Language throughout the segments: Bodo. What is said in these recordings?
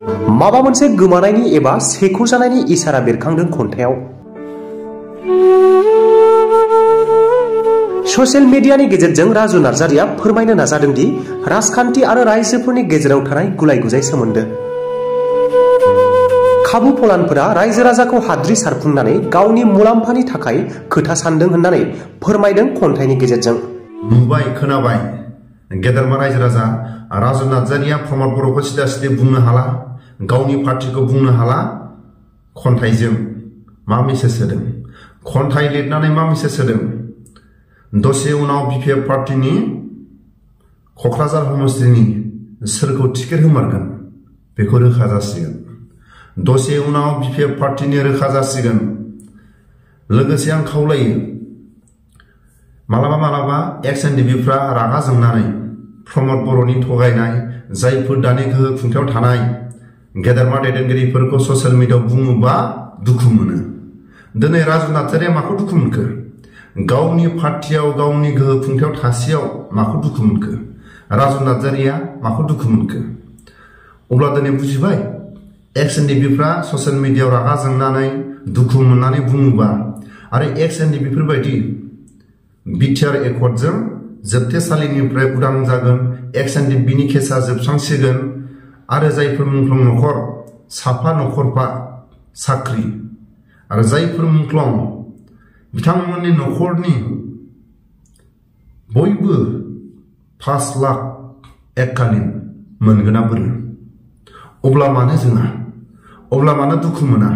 माबा मोनसे गोमानायनि एबा सेख'जानायनि इसारा बेरखांदों खन्थाइयाव। ससियेल मिडियानि गेजेरजों राजु नार्जारिया फोरमायनो नाजादों दि राजखान्थि आरो रायजोफोरनि गेजेराव थानाय गुलाय गुजाय सोमोन्दो। खाबु फलानफोरा रायजो राजाखौ हाद्रि सारफुंनानै गावनि मुलाम्फानि थाखाय खोथा सानदों होननानै फोरमायदों खन्थाइनि गेजेरजों। नुबाय खोनाबाय गेदेरमा रायजो राजा राजु नार्जारिया प्रमद बर'खौ सिदा सिदि बुंनो हाला, गावनि पार्टिखौ बुंनो हाला। खन्थाइजों मा मेसेज होदों, खन्थाइ लिरनानै मा मेसेज होदों? दसे उनाव बिपिएफ पार्टिनि क'क्राझार हमस्टिनि सोरखौ टिकेट होमारगोन बेखौ रोखा जासिगोन। दसे उनाव बिपिएफ पार्टिनि रोखा जासिगोन। लोगोसे आं खावलायो, मालाबा मालाबा एक्स एनडिबिफ्रा रागा जोंनानै प्रमद बर'नि थगायनाय जायफोर दानि गोहो खुंथायाव थानाय गेदेरमा दैदेनगिरिफोरखौ ससियेल मिडियायाव बुङोबा दुखु मोनो। दिनै राजु नार्जारिया माखौ दुखु मोनखो? गावनि पार्टियाव गावनि गोहो खुंथायाव थासेयाव माखौ दुखु मोनखो? राजु नार्जारिया माखौ दुखु मोनखो? अब्ला दिनै बुजिबाय, एक्स एनडिबिफ्रा ससियेल मिडियायाव रागा जोंनानै दुखु मोननानै बुङोबा आरो एक्स एनडिबिफोर बायदि बिटिआर एकर्डजों जोबथेसालिनिफ्राय उदां जागोन, एक्स एनडिबिनि केसा जोबस्रांसिगोन आरो जायफोर मुंख्लं न'खर साफा न'खरफा साख्रि आरो जायफोर मुंख्लं बिथांमोननि न'खरनि बयबो 5 लाख एककालीन मोनगोना बोरो। अब्ला मानो जोङा? अब्ला मानो दुखु मोना?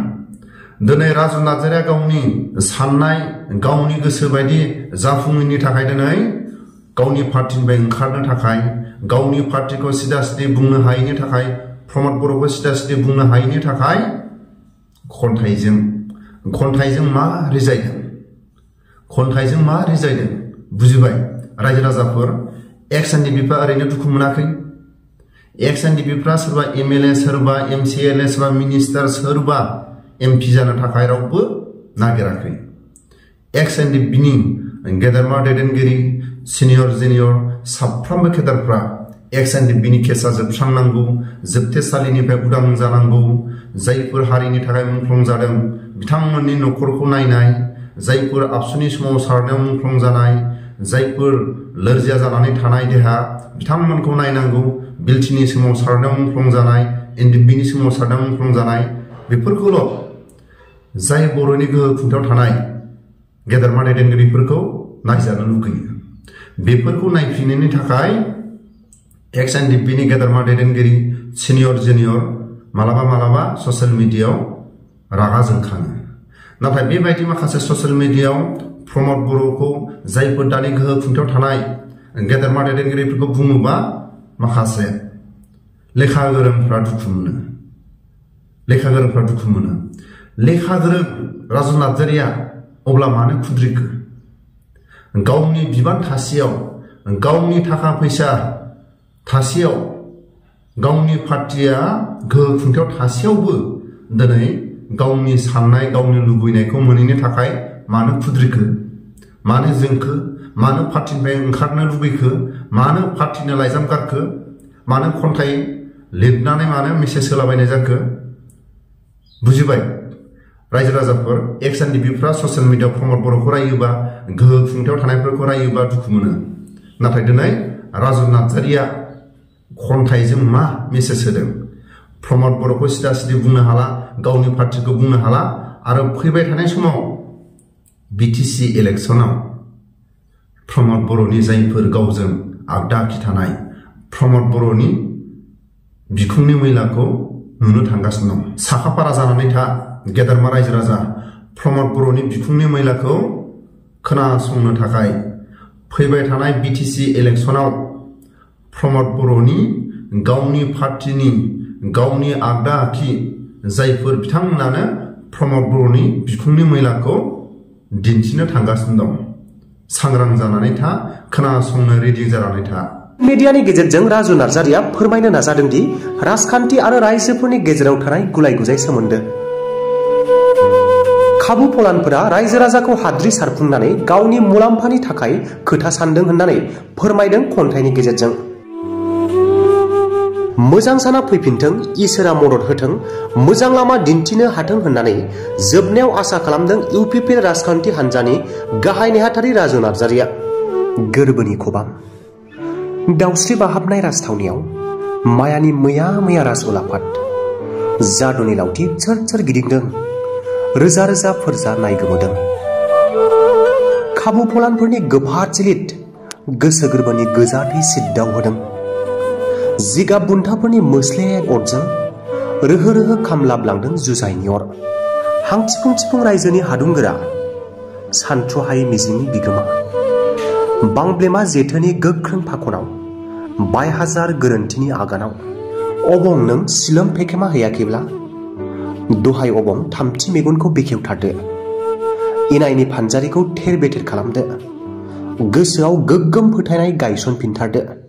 दिनै राजु नार्जारिया गावनि साननाय गावनि गोसो बायदि जाफुङैनि थाखाय दिनै गावनि पार्टिनिफ्राय ओंखारनो थाखाय, गावनि पार्टिखौ सिदा सिदि बुंनो हायैनि थाखाय, प्रमद बर'खौ सिदा सिदि बुंनो हायैनि थाखाय खन्थाइजों मा रिजायदों? खन्थाइजों मा रिजायदों? बुजिबाय रायजो राजाफोर, एक्स एनडिबिफ्रा ओरैनो दुखु मोनाखै। एक्स एनडिबिफ्रा सोरबा एमएलए, सोरबा एमसिएलए, सोरबा मिनिस्टार, सोरबा एमपि जानो थाखाय रावबो नागिराखै। एक्स एनडिबिनि गेदेरमा दैदेनगिरि सिनियर जुनियर साफ्रोमबो केडारफ्रा एक्स एनडिबिनि केसा जोबस्रांनांगौ, जोबथेसालिनिफ्राय उदां जानांगौ। जायफोर हारिनि थाखाय मुंख्लं जादों बिथांमोननि न'खरखौ नायनाय, जायफोर आबसुनि समाव सारनायाव मुंख्लं जानाय, जायफोर लोरजिया जानानै थानाय देहा बिथांमोनखौ नायनांगौ। बिलटिनि समाव सारनायाव मुंख्लं जानाय, एनडिबिनि समाव सारनायाव मुंख्लं जानाय, बेफोरखौल' जाय बर'नि गोहो खुंथायाव थानाय गेदेरमा दैदेनगिरिफोरखौ नायजानो लुगैयो। बेफोरखौ नायफिननायनि थाखाय एक्स एनडिबिनि गेदेरमा दैदेनगिरि सिनियर जुनियर मालाबा मालाबा ससियेल मिडियायाव रागा जोंखाङो। नाथाय बेबायदि माखासे ससियेल मिडियायाव प्रमद बर'खौ जायफोर दानि गोहो खुंथायाव थानाय गेदेरमा दैदेनगिरिफोरखौ बुङोबा माखासे लेखा गोरोंफ्रा दुखु मोनो। लेखा गोरोंफ्रा दुखु मोनो। लेखा गोरों राजु नार्जारिया अब्ला मानो खुद्रिखो? गावनि बिबान थासेयाव, गावनि थाखा फैसा थासेयाव, गावनि पार्टिया गोहो खुंथायाव थासेयावबो दिनै गावनि साननाय गावनि लुबैनायखौ मोनैनि थाखाय मानो खुद्रिखो? मानो जोंखो? मानो पार्टिनिफ्राय ओंखारनो लुबैखो? मानो पार्टिनो लाइजाम गारखो? मानो खन्थाइ लिरनानै मानो मेसेज होलाबायनाय जाखो? बुजिबाय रायजो राजाफोर, एक्स एनडिबिफ्रा ससियेल मिडियायाव प्रमद बर'खौ रायोबा, गोहो खुंथायाव थानायफोरखौ रायोबा दुखु मोनो। नाथाय दिनै राजु नार्जारिया खन्थाइजों मा मेसेज होदों? प्रमद बर'खौ सिदा सिदि बुंनो हाला, गावनि पार्टिखौ बुंनो हाला आरो फैबाय थानाय समाव बिटिसि इलेक्सनाव प्रमद बर'नि जायफोर गावजों आगदा आखि थानाय प्रमद बर'नि बिखुंनि मैलाखौ नुनो थांगासिनो दं। साखाफारा जानानै था गेदेरमा रायजो राजा, प्रमद बर'नि बिखुंनि मैलाखौ खोनासंनो थाखाय फैबाय थानाय बिटिसि इलेक्सनाव प्रमद बर'नि गावनि पार्टिनि गावनि आगदा आखि जायफोर बिथांमोनानो प्रमद बर'नि बिखुंनि मैलाखौ दिन्थिनो थांगासिनो दं। सांग्रां जानानै था, खोनासंनो रेडि जानानै था। मिडियानि गेजेरजों राजु नार्जारिया फोरमायनो नाजादों दि राजखान्थि आरो रायजोफोरनि गेजेराव थानाय गुलाय गुजाय सोमोन्दो। खाबु फलानफोरा रायजो राजाखौ हाद्रि सारफुंनानै गावनि मुलाम्फानि थाखाय खोथा सानदों होननानै फोरमायदों खन्थाइनि गेजेरजों। मोजां साना फैफिनथों, इसोरा मदद होथों, मोजां लामा दिन्थिनो हाथों होननानै जोबनायाव आसा खालामदों इउपिपिएल राजखान्थि हान्जानि गाहाय नेहाथारि राजु नार्जारिया। गोरबोनि खबाम। दाउस्रि बाहाबनाय राजथावनियाव मायानि मैया मैया राज उलाफाद। जादुनि लावथि सोर सोर गिदिंदों, रोजा रोजा फोरजा नायगोमोदों। खाबु फलानफोरनि गोफार जिलिद, गोसो गोरबोनि गोजा थै सिद्दाव होदों। जिगाब बुन्थाफोरनि मोस्लेब अरजों रोहो रोहो खामलाबलांदों जुजाइनि अर। हां थिफुं थिफुं रायजोनि हादुंगोरा, सानथ्र'हायै मिजिंनि बिगोमा। बांब्लेमा जेथोनि गोख्रों फाखनाव, बाय हाजार गोरोन्थिनि आगानाव अबं नों सिलोम फेखेमा हैयाखैब्ला दहाय अबं थामथि मेगनखौ बेखेवथारदो। इनायनि फानजारिखौ थेर बेथेर खालामदो। गोसोआव गोग्गोम फोथायनाय गायसनफिनथारदो।